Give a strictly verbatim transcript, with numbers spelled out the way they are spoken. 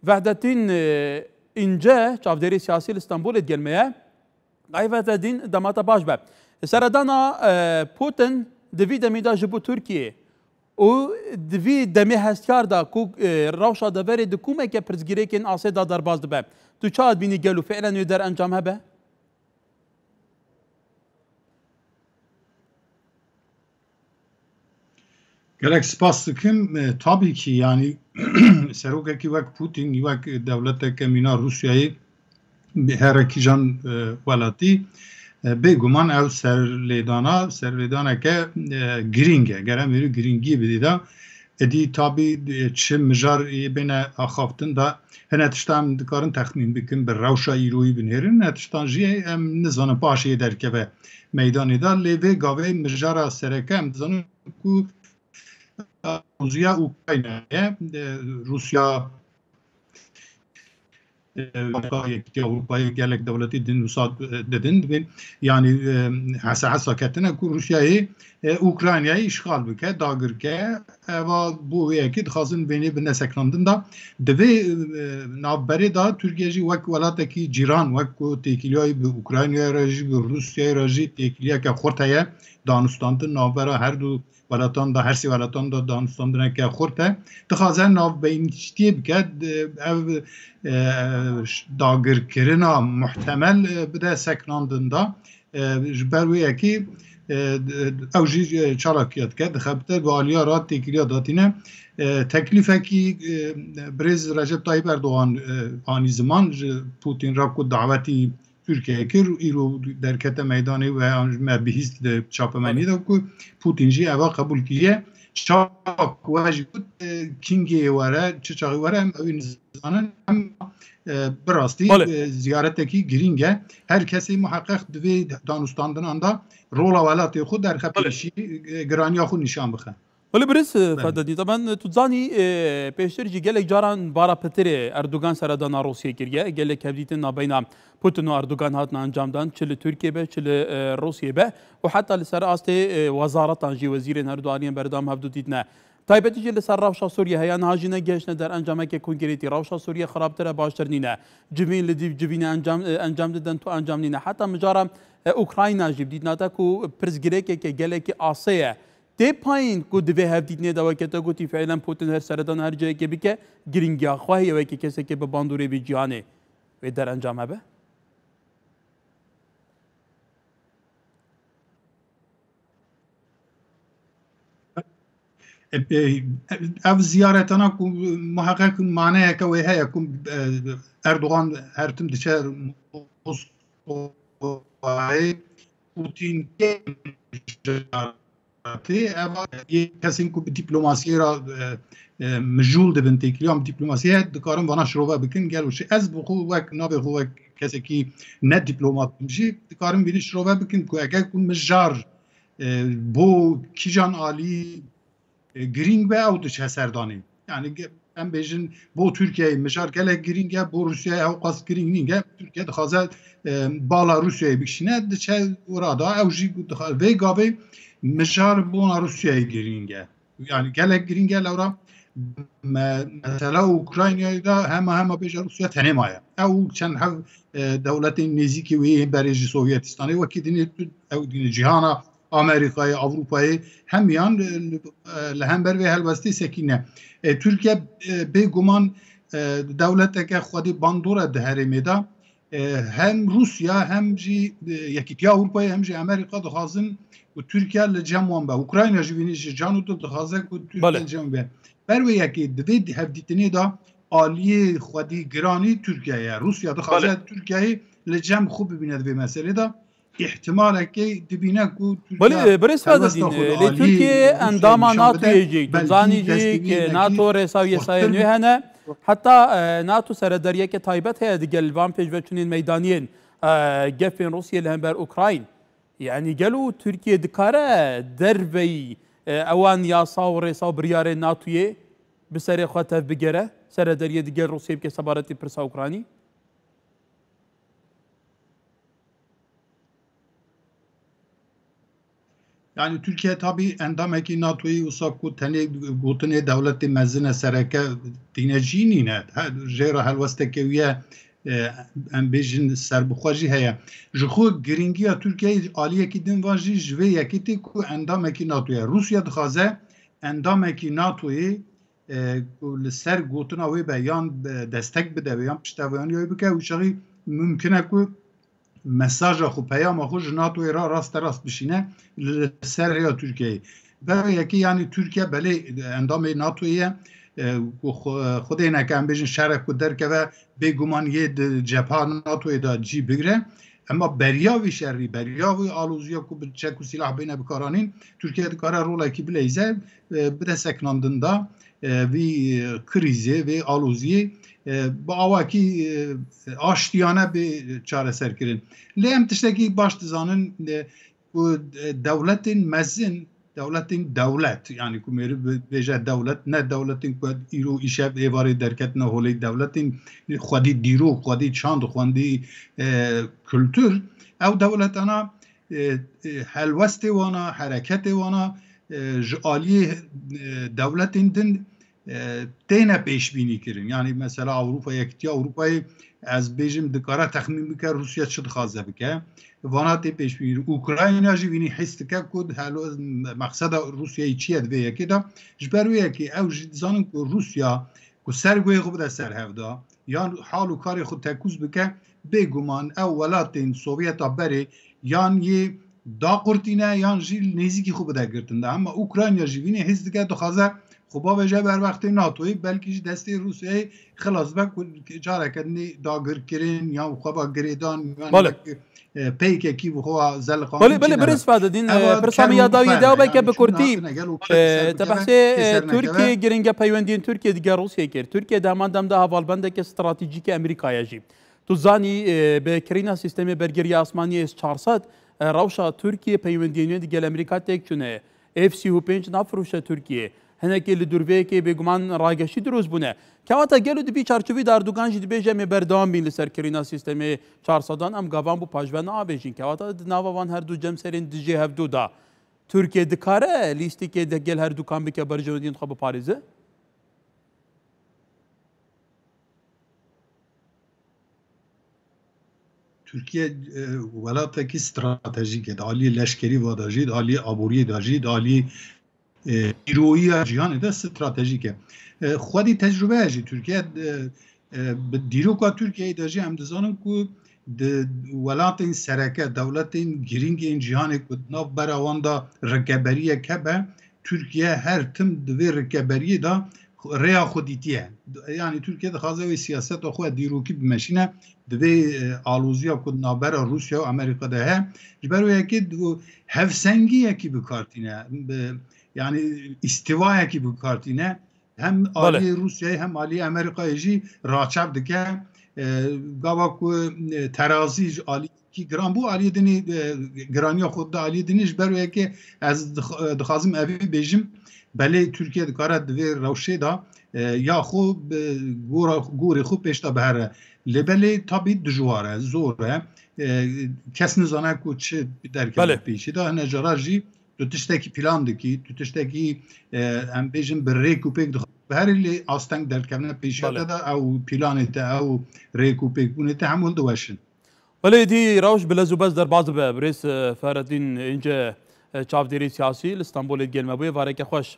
Vehdetîn, e, Înce, çavdêrê siyasî li Stenbolê digel me ye. Gayê Vehdetîn, dema te baş be. Seredana, e, Putin di vî demî de ji bo Tirkiyê û di vî demê hestiyar de ku, e, rewşa deverê di komeke pirsgirêkên asê de derbas dibe. Tu çawa dibînî, gelo fiilen wê derencam hebe? Gelek spas dikim. E, tabii ki, yani, serokekî wek Putin, wek dewleteke mîna Rûsyayê, bi herekî jan, e, welatî, e, bêguman ew serlêdana, serlêdaneke, e, girîng e. Gere em êrî girîngiyê bidî de. Êdî tabî, e, çi mijar ê bêne axaftin de, hene tişta em dikarin texmîn bikin, bi rewşa îroyî binêrin, hene tiştan jî em nizanin paşê derkeve meydanê de. Lê vê gavê mijara sereke em dizanin ku, e, mewzuya Ukraynayê, e, Rûsya, e, Yekîtiya Ewropayê, gelek dewletê din wisa, e, didin, dibên, yanî, e, hesa hesa ketine ku Rûsyayê, e, Ukraynayê îşxal bike, dagir ke. Eva bo wê yekê dixwazin vênê bine seknandin de. Di vê, e, navberê de Tirkiye jî wek welatekî cîran, wek ku têkiliyayî bi Ukraynayê re jî, bi Rûsyayê re jî têkiliyeke xurt heye, danûstandin navbera her du welatan de, her sê welatan de danûstandineke xurt e. Dixwaze navbeynîştiyê bike, d-, ev, e, ş-, dagirkirina muhtemel, e, bide seknandin de. E, ji ber wê yekê, e, d-, ew jî, e, çalakiya dike, dixebite bi aliya re têkiliya datîne. E, teklîfekî, e, birêz Recep Tayyip Erdogan, e, anî ziman ji Putin re ku dawetî Tirkiyeyê kir, îro derkete meydanê û heye me bihîst di çapemeniyê de ku Putin jî eva qebûl kiriye. Çawa ku we jî got, e, kingê were, çi çaxê were, em ew ê nizanin, em, e, bi rastî, Belê. e, ziyaretekî girîng e. Her kesê muheqeq di vê danûstandinan de rola welatê xwe derxe Belê. pêşî, e, giraniya xwe nîşan bixe. Belê birêz, Belê. Fededî, te ben tu zanî, e, pêştir jî gelek caran bara pitirê Erdogan seredana Rûsiyê kiriye. Gelek hevdîtin nabeyna Putin û Erdogan hatin encamdan, çi li Tirkiyê be, çi li, e, Rûsiyê be û heta li ser astê, e, wezaretan jî wezîrên her du aliyên berdewam hevdu dîtine. Taybetî jî li ser rewşa Sûriyê heye, niha jî negihiştine derencameke konkrêtî. Rewşa Sûriyê xirabtir e, baştir nîne. Civîn li dîv civînê encam, e, encam didin, tu encam nîne. Heta mijara, e, Ukrayna jî bi dîtina te ku pirsgirêkeke gelekî asê ye. Tê payîn ku di vê hevdîtinê de weke te gotî fiilen Putin her seredana her cihekê bike, girîngiya xwe heye weke kesekê bi bandorê vê cîhanê wê derencam hebe? E, e, ev ziyaretana ku muheqeq maneyeke wê heye ku, e, Erdogan her tim diçe Moskowayê, Putin kêm Tê eva yê kesên ku bi dîplomasiyê re, e, e, mijûl dibin, têkiliyan bi dîplomasiyê dikarin vana şirove bikin. Gelo çi? Ez bi xwe wek navê xwe wek kesekî ne dîplomat im jî dikarim vînî şirove bikim ku eger ku mijar, e, bo kîjan alî, e, girîng be, ew diçe serdanê. Yani ge-, em bêjin, bo Tirkiyeyê mijar gelek girîng e, bo Rûsyayê ew qas girîng nîn e. Tirkiye dixwaze, e, bala Rûsyayê bikişîne, diçe wira da, ew jî dixa-, vê gavê mijar bona Rûsyayê girîng e. Yani gelek girîng e, lewra me-, mesela Ukraynayê de hema hema bêje Rûsya tenê maye. Ew çend hev, e, dewletên nêzîkî wê yên berê ji Sovyetistanê wekî dinê tu, ew dinê cîhana Amerîkayê, Ewropayê hemiyan, e, li, e, li hember vê helwestê sekîne. E, Tirkiye, e, bêguman, e, dewleteke xwedî bandor e di herêmê de. E, hem Rûsya, hem jî, e, Yekîtiya Ewropayê, hem jî Amerîka dixwazin ku Tirkiye li cem wan be. Ukrayna jî vînî ji can û dil dixwaze ku Tirkiye Belê. li cem be. Ber wê yekê di vê hevdîtinê de aliyê xwedî giranî Tirkiye ye. Rûsya dixwaze Belê. Tirkiyeyê li cem xwe bibîne di vê meselê de. Îhtimalekê dibîne ku Tirkiye Belê, birêz helwesta Fededîn, xwe li lê aliyê Tirkiye Rûsyayê endama nîşan bide, NATOyê jî, tu belkî zanî jî destnî ke yê NATO yekî rêsa û yesayên xurtir wê bî. hene. Heta, e, NATO seredariyeke taybet heye digel van pêşveçûnên meydaniyên, e, gefên Rûsiyê li hember Ukrayn. Yani gelo Tirkiye dikare derveyî, e, ewan yasa û rêsa û biryarên NATOyê bi serê xwe tev bigere, seredariyê digel Rûsiyê bike sebaretî pirsa Ukraynî? Yani Türkiye tabi endamekî NATOyê wisa ku tenê gotinê dewletê mezin e sereke tîne cî nîne. He, jê re helwesteke wî ye, e, em bêjin serbixwe jî heye. Ji xwe girîngiya Tirkiyeyê aliyekî din va jî ji vê yekê tê ku endamekî NATOyê ye. Rûsya dixwaze endamekî NATOyê, e, ku li ser gotina wê be yan, e, destek bide wê yan piştevaniya wê bike, wî çaxî mimkin e ku mesaja xwe, peyama xwe ji NATOyê re raste rast bişîne, li ser rêya Tirkiyeyê. Vê yekê, yanî Tirkiye belê endamê NATOyê ye, e, ku xwe-, xwedê neke em bêjin şerek ku derkeve, bêguman yê di cepha NATOyê de cî bigire. Ema beriya vî şerî, beriya vî aloziya ku bi çek û sîlah bêne bikaranîn, Tirkiye dikare rolekî bileyze, e, bide sekinandin da, e, vî, e, krîzê, vê aloziyê, e, bi awakî, e, aştiyane bê çareserkirin. Lê em tiştekî baş dizanin, e, ku, e, dewletên mezin, dewletên dewlet, yanî ku mêrî bi-, bêje dewlet, ne dewletên ku îro îşev êvarê derketine holê, dewletên xwedî dîrok, xwedî çand, xwendî, e, kultur, ew dewletana, e, e, helwestê wana, hereketê wana, e, ji aliyê, e, dewletên din, e, têne pêşbînî kirin. Yanî mesela Ewropa, Yekîtiya Ewropayê, ez bêjim, dikare texmîn bike Rûsya çi dixwaze bike. Vana tê pêşbînî. Ukrayna jî vînî his dike ku helo-, mexseda Rûsyayê çi ye di vê yekê de. Ji ber wê yekê ew jî dizanin ku Rûsya ku ser guhê xwe bide ser hevda, yan hal û karê xwe tekûz bike, bêguman ew welatên Sovyeta berê yan yê daqurtîne yan jî li nêzîkî xwe bide girtin de. Hema Ukrayna jî vînê hêz dike, dixwaze xwe bavêje ber wextê NATOyê, belkî ji destê Rûsyayê xilas be ku careke dinê dagirkirin yan xwe ba girêdan yan Belê. yek, e, peykekî bi xwe zeliqandin Belê, belê, çênebe. Birêz Fededîn, Ewa e, pirsa min ya dawî de, belkî bi kurtî. E, te behsê, e, Tirkiye giringe peywendiyên Tirkiye digel Rûsyayê kir. Tirkiye di heman dem de hevalbendeke stratejîk e Amerîkaya jî. Tu zanî, e, bi kirîna sîstemê bergiriya asmanî S çar sed, e, rewşa Tirkiye peywendiyên wê digel Amerîka têk çûne. F sî û pênc nafiroşe Tirkiye. Hinekê li dûrveyekê bêguman rageşî dirust bûne. Kewata gelo di vî çarçovî de Erdogan jî dibêje em ê berdewam bîn li ser kirîna sîstemê çar sedan, em gavan bo paşve naavêjin. Kewata di nava van her du cemserên dijî hevdu de Tirkiye dikare lîstikê digel her dukan bike berjewendiyên xwe biparêze? Tirkiye, e, welatekî stratejîk e. Di aliyê leşkerî ve de jî, di aliyê aboriyê de jî, di aliyê, e, îroyiya cîhanê de stratejîk e. E, xwedî tecrube ye jî Tirkiye, e, e, bi dîroka Tirkiyeyê de jî em dizanin ku di welatên sereke, dewletên girîng ên cîhanê ku di nav bera wan de rikeberiyek hebe, Tirkiye her tim di vê rikeberiyê de rêya xwe dîtiye. Yanî Tirkiye dixwaze wê siyaseta xwe dîrokî bimeşîne, divê, e, aloziya ku di navbera Rûsya û Amerîka de heye, ji ber wê yekê di hevsengiyekî bi kar tîne, bi, yanî îstîvayekî bi kar tîne. Hem Belê. aliyê Rûsyayê hem aliyê Amerîkayê jî raçev dike. E, gava ku, e, terazî ji alî kî giran bû, aliyê dinê, e, giraniya xwe da aliyê dinê, ji ber wê yekê ez dix-, e, dixwazim evî bêjim, belê Tirkiye dikare di vê rewşê de, e, ya xwe bi gora, gorê xwe pêş de bihere. Lê belê tabî dijwar e, zor e. E, kes nizane ku çi derkeve Belê. pêşî de. Hine cara jî tu tiştekî plan dikî, tu tiştekî, e, em bêjin bi rêk û pêk dixwe. Bi herî lê asteng derkevine pêşiya Belê. te de ew planê te, ew rêk û pêkbûnê te hemû hildiweşin. Belê dî rewş bi lez û bez derbas dibe. Birêz, e, Fahreddîn Înce, e, çavdêrê siyasî li Stenbolê digel me bûye. Vareke xweş.